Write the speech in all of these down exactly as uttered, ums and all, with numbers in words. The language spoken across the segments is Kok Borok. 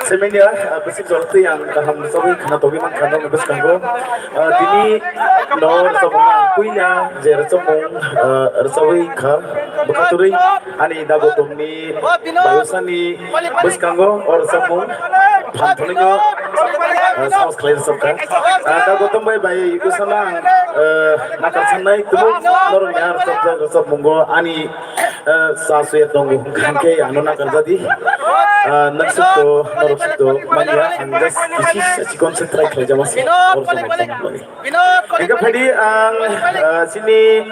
Semenya, ah, bisi jolti ang kaham sawi khana togi mang khana bwskango. Ah, tini no rwchapmung ang puila je rwchapmung, ah, rwchawi kha bwkha twi ani dago tongni bayusani bwskango o rwchapmung phan thwngnino, ah, sahos khlai rwchapkha. Ah, dago tongbai bai bwsano ang, ah, nakar sanai tubuk norokni ah rwchapjak rwchapmungo ani Eh, sa suya tongo, hwnkhe ano nakarjadi. Eh, naksukto, norok sukto, manya, ang just kisi sa chikon se try khlaijama se. Or sa tong mani. Hwnkhe phaidi ang, eh, chini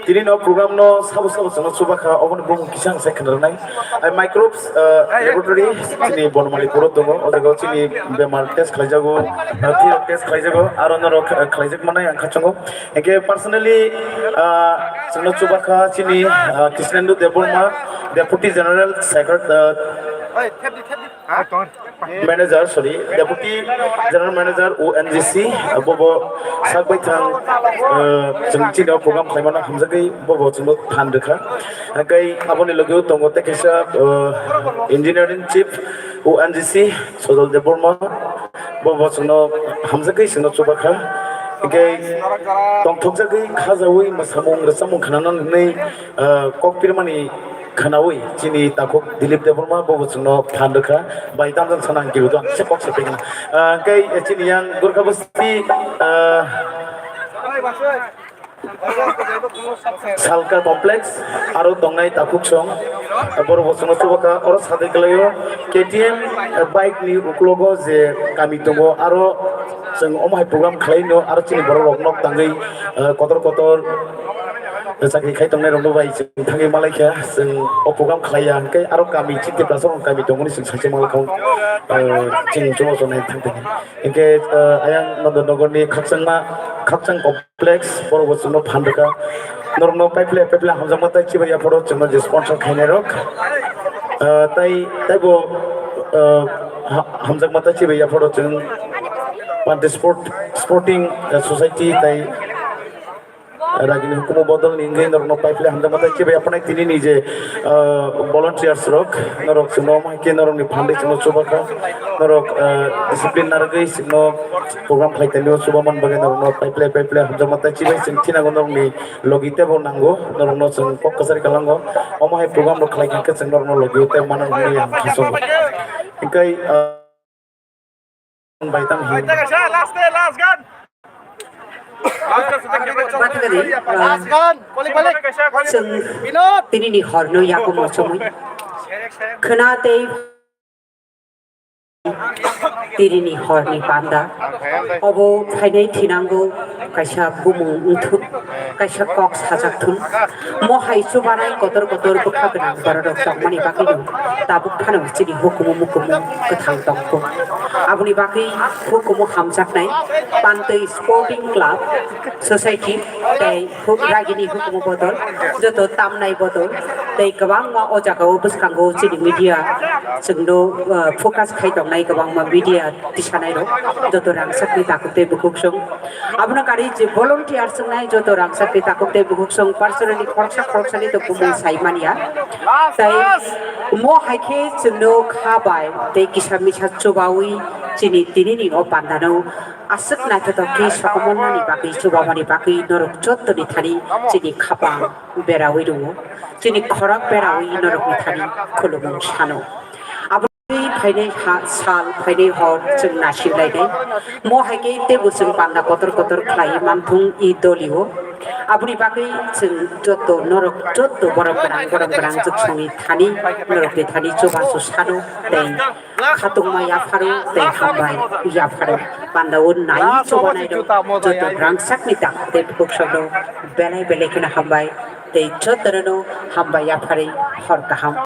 tini no program no sabo sabo chwngno chubakha, oboni bumung kisa ang sai khna rwnai. Eh, Microbes, eh, Laboratory, chini Bonmali puro tongo, o jaga o chini bemar test khlaijago, eh, twi rok test khlaijago, aro norok, eh, khlaijak manai ang khachungo. Hwnkhe personally, ah, chwngno chubakha chini, ah, Krishnendu Debbarma, Deputy General Secretary, ah, Manager, sorry, Deputy General Manager O N G C, ah, bobo sak baithang, ah, chwng chini o program khlaimano hamjagwi bobo chwngno phan rwkha. Hwnkhe aboni logi o tongo tei kaisa, ah, Engineering Chief O N G C, Sojol Debbarma. Bo, bo chwngno hamjakgwi chwngno chubakha. Hwnkhe tongthokjagwi khajaui mwsamung rwchapmung khnana hwnwi, ah, kok pirmani khnaui chini takhuk Dilip Debbarma bo, bo chwngno phan rwkha. Bai tamjani sana ang kibo to ang se kok se phaikha. Ah, hwnkhe chini yang Durga Basti, ah, Salka Complex, aro tongnai takhuk song, borok bo chwngno chubakha, oro sadai kwlaio K T M bike ni uklogo je kami tongo, aro chwng omo hai program khlaino, aro chini borok rok nok tangwi, eh, kotor kotor chakri khai tongnai rokno bai chwng thangwi malai kha, chwng o program khlai ya hwnkhe aro kami chini Tiprasa rok kami tongmani chwng sachi malai kha, chwng chumo chonai thang thang. Hwnkhe ayang Nondonogorni khakchangma khakchang complex borok bo chwngno phan rwkha. Norokno paiple paiple hamjakma tei chibai yaphoro chwngno je sponsor khainai rok tei teibo hamjakma tei chibai yaphoro chwng Pante Sport Sporting Society tei Ragini hukumu bodol ni wngwi norokno paiple hamjakma tei chibai aphano tini ni je, ah, volunteers rok, norok chwngno omo hai khe norokni phandai chwngno chubakha, norok, ah, discipline narwgwi chwngno program khlai tongwi chubaman bagwi norokno paiple paiple hamjakma tei chibai chwng thinango norokni logi teibo nango, norokno chwng kok kwchari kwlango, omo hai program rok khlai khe chwng norokno logi tei mano hwnwi ang khasungo. Hwnkhe, ah, Bai tang hi. Bathikali, ah, chwng tini ni hor no yago mochomwi khwna tei tini ni hor ni panda obo phainai thinango kaisa bumung wngthun. Kaisa kok sajak thun. Mo hai chubanai kotor kotor bwkha gwnang bororok tongmani bagwino tabuk phano chini hukumu mukumu kwthang tongkho. Aboni bagwi hukumu hamjaknai Pantwi Sporting Club Society tei huk-, ragini hukumu bodol, joto tamnai bodol tei kwbangma o jagao bwskango chini media chwngno, uh, focus khai tongnai kwbangma media tisanai rok joto rangchakni takhuk tei bukhuk song. Abono kari je volunteer swngnai joto rangchakni takhuk tei bukhuk song personally khoroksa khoroksani to bumung sai manya. Tai mo hai khe chwngno kha bai tei kisa misa chubaui chini tini ni o pandano aswk naithotok khe sokomornani bagwi chubamani bagwi norok jottoni thani chini khapang beraui rwo. Chini khorok beraui norokni thani khulumung sano. Abo Phainai ha, sal, phainai hor chwng naisinglainai. Mo hai khe teibo chwng panda kotor kotor khlaiwi manthung i dolio. Aboni bagwi chwng joto norok joto borok gwnang borok gwnang chwksongni thani norokni thani chubachu sano tei khatungma yapharo tei hambai yapharo. Pandao nai chubanai rok joto rangchakni tak tei bukhuk sokno belai belai kheno hambai tei jotono hambai yapharwi hor kaham.